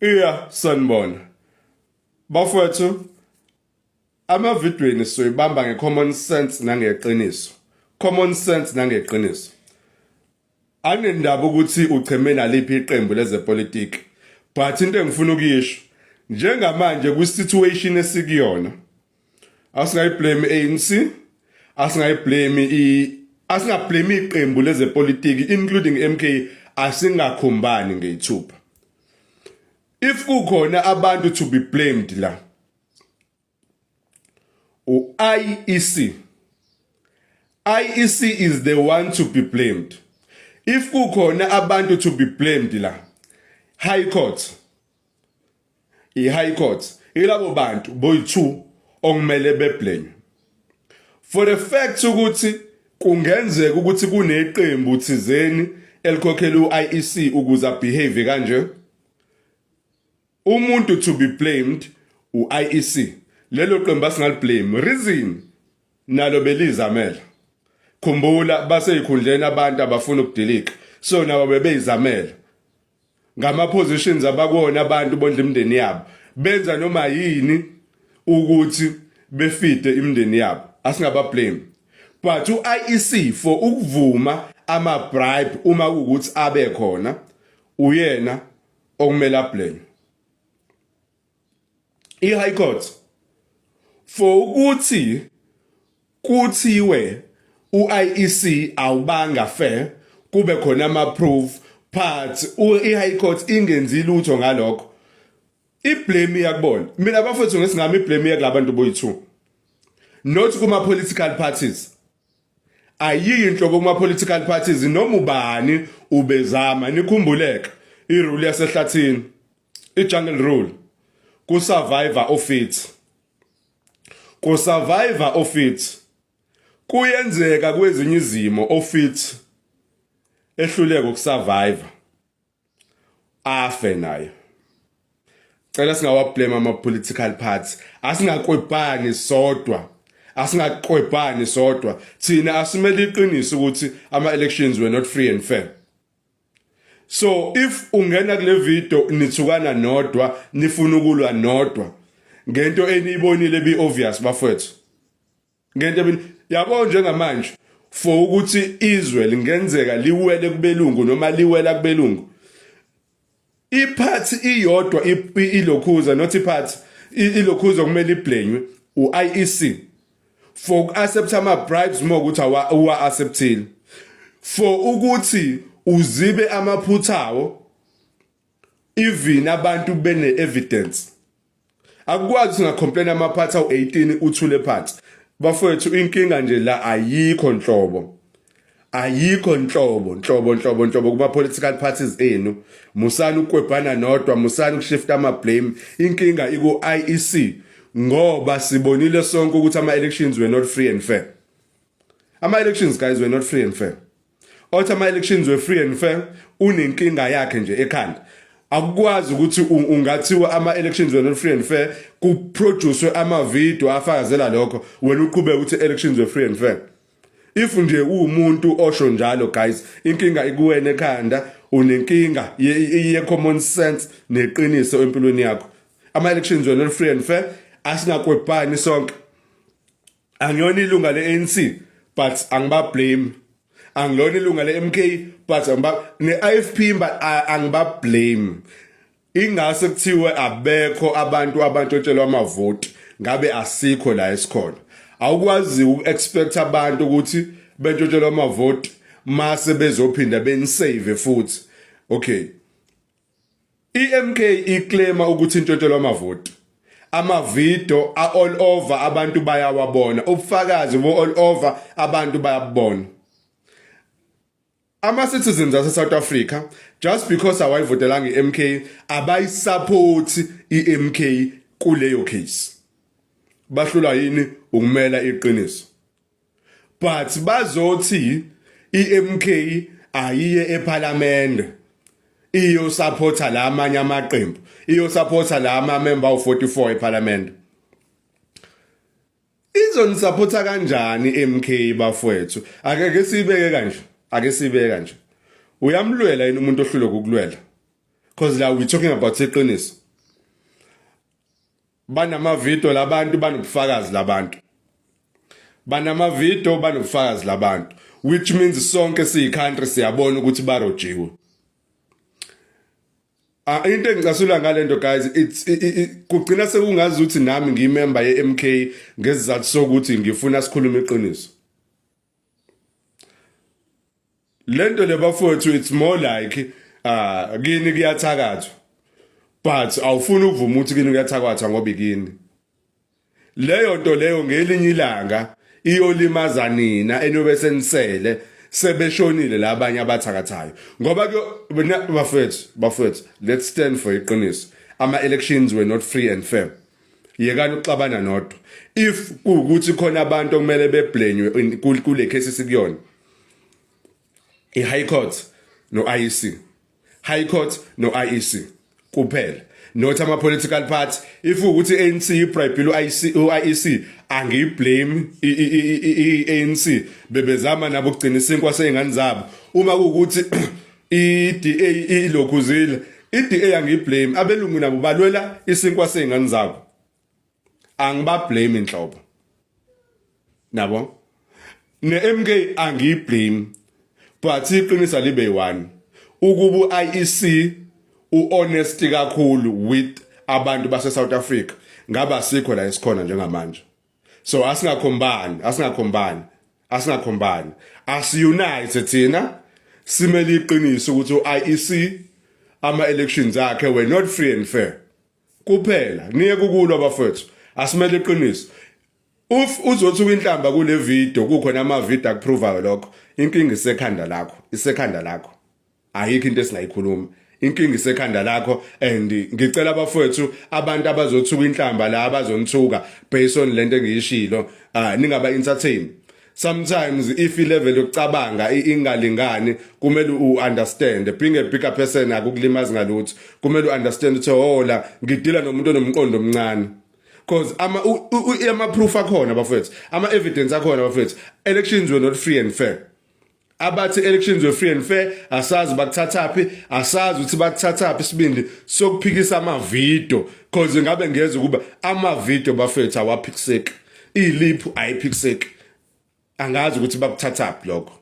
Iya sanibona. Bafowethu, amavidweni soyibamba ngecommon sense nangeqiniso. Common sense nangeqiniso. Anendaba ukuthi ucheme naliphi iqembu lezepolitiki. But into engifuna ukuyisho njengamanje kwi situation esikuyona, asingayiblame ANC, asingayiblame i asingablame iqembu lezepolitiki, including MK. Asingakhombani ngeyithupha. If kukhona abantu to be blamed la, u-IEC. IEC is the one to be blamed. If kukhona abantu to be blamed la, High Court, i-High Court. Ilabo bantu boyi-2 okumele beblame for the fact ukuthi kungenzeka ukuthi kuneqembu thizeni elikhokhela u-IEC ukuze behave kanje. Umuntu to be blamed u-IEC. Lelo qembu asingaliblame, reason nalo belizamela. Khumbula, baseyikhundleni abantu abafuna ukudilika, so nabo bebeyizamela ngama positions abakuwona. Abantu bondla imindeni yabo, benza noma yini ukuthi befide imindeni yabo. Asingaba blame, but uIEC for ukuvuma ama bribe, uma kuukuthi abe khona, uyena okumele ablame. I-High Court for ukuthi kuthiwe uIEC awubanga fair, kube khona ama proof, but i-High Court ingenzi lutho ngalokho. Iblame iyakubona. Mina bafethu, ngesingami iblame iyakulabantu boyi2, not kuma political parties. Ayiyi inhlobo kuma political parties, noma ubani ubezama. Nikhumbuleke irule yasehlathini, i-jungle rule: kusurvive ofit, kusurvive ofit. Kuyenzeka kwezinye izimo ofit ehluleka ukusurvive, afe naye. Cela singawablame ama political parties. Asingakwebhani sodwa, asingakwebhani sodwa. Thina asimele iqiniso ukuthi ama elections were not free and fair. So if ungena kule video nithukana nodwa, nifuna ukulwa nodwa ngento eniyibonile bi obvious, bafowethu, ngento yabo njengamanje, for ukuthi izwe lingenzeka liwele kubelungu noma liwela kubelungu, iphathi iyodwa ilokhuza, not iphathi ilokhuza, kumele iblenywe uIEC for uku-accept ama bribes, more ukuthi uwa acceptile, for ukuthi uzibe amaphuthawo even abantu bene evidence. Akukwazi singacomplain amaphathi awu18 uthule phansi. Bafowethu, inkinga nje la ayikho nhlobo, ayikho nhlobo nhlobo nhlobo nhlobo kuma political parties enu. Musani ukwebhana nodwa, musani ukushift ama blame. Inkinga iku IEC, ngoba sibonile sonke ukuthi ama elections were not free and fair. Ama elections, guys, were not free and fair. Othi ama elections were free and fair unenkinga yakhe nje ekhanda. Akukwazi ukuthi ungathiwa ama elections were not free and fair, kuproduce ama video afakazela lokho, wena uqhubeka ukuthi elections were free and fair. If nje uwumuntu osho njalo, guys, inkinga ikuwena ekhanda. Unenkinga ye common sense neqiniso empilweni yakho. Ama elections were not free and fair. Asingakwebhani sonke. Angiyona ilunga le-ANC, but angiba blame. Angilona ilunga le-MK, but angiba ne-IFP, but angiba blame. Ingase kuthiwe abekho abantu abantshontshelwa amavoti, ngabe asikho la esikhona. Awukwazi uku-expect abantu ukuthi bentshontshelwa amavoti mase bezophinda benisave futhi. Okay, iMK iclaima ukuthi intshontshelwa amavoti. Amavidiyo all over, abantu bayawabona. Ubufakazi bo all over, abantu bayabona. Ama citizens ase South Africa, just because awayivotelanga iMK, abayisupport iMK kuleyo case. Bahlula yini? Ukumela iqiniso. But bazothi iMK ayiye eParliament iyosupporta la amanye amaqembu, iyosupporta la ama member awu44 eParliament. Izonisupporta kanjani MK, bafowethu? Ake ke sibeke kanje, ake sibeke kanje: uyamlwela yini umuntu ohlulwe ukukulwela? Because la we talking about iqiniso. Banama-video labantu, banobufakazi labantu, banama-video, banobufakazi labantu, which means sonke siyi-country siyabona ukuthi barojiwe. Ah, into engicasula ngalento, guys, it's kugcina sekungazi ukuthi nami ngiyimember ye-MK ngesizathu sokuthi ngifuna sikhulume iqiniso. Lento le, bafowethu, it's more like kini kuyathakathwa, but awufuni ukuvuma ukuthi kini kuyathakathwa, ngoba ikini leyo nto leyo. Ngelinye ilanga iyolimaza nina enobe senisele sebeshonile labanye abathakathayo, ngoba bafethu, bafethu, let's stand for iqiniso. Ama elections were not free and fair. Yekani ukuxabana nodwa. If kuwukuthi khona abantu okumele beblenywe kule case esikuyona, i-High Court no-IEC, High Court no-IEC kuphela, not ama political party. If ukuthi ANC ibribe u-IC, u-IEC, angiyiblame i-ANC, bebezama nabo ukugcina isinkwa seyingane zabo. Uma kuwukuthi i-DA ilokhuzile, i-DA angiyiblame, abelungu nabo balwela isinkwa seyingane zabo, angibablame inhlobo nabo. Ne-MK angiyiblame, but iqiniso libe one, ukuba u-IEC uhonest kakhulu with abantu base South Africa, ngaba sikho la esikhona njengamanje. So asingakhombani, asingakhombani, asingakhombani, asiunite thina, simele iqiniso ukuthi u-IEC ama elections akhe were not free and fair kuphela. Niye kukulwa, bafethu, asimele iqiniso. Uf uzothi inhlamba kule video, kukhona ama video akuprovayo lokho. Inkinga isekhanda lakho, isekhanda lakho. Ayikho into esingayikhuluma, inkinga isekhanda lakho. And ngicela, abafowethu, abantu abazothuka inhlamba la, abazonithuka based on lento engiyishilo, ningaba entertain. Sometimes if ilevel yokucabanga ingalingani, kumele u-understand. Being a bigger person akukulimazi ngalutho. Kumele u-understand ukuthi hola, ngidila nomuntu onomqondo omncane, because ama proof akhona, bafethu, ama evidence akhona, bafethu. Elections were not free and fair. Abathi elections were free and fair, asazi bakuthathaphi, asazi ukuthi bakuthathaphi isibindi sokuphikisa ama-video, cause ngabe ngeze ukuba ama-video, bafethu, awaphikiseki, iliphu ayiphikiseki. Angazi ukuthi bakuthathaphi lokho.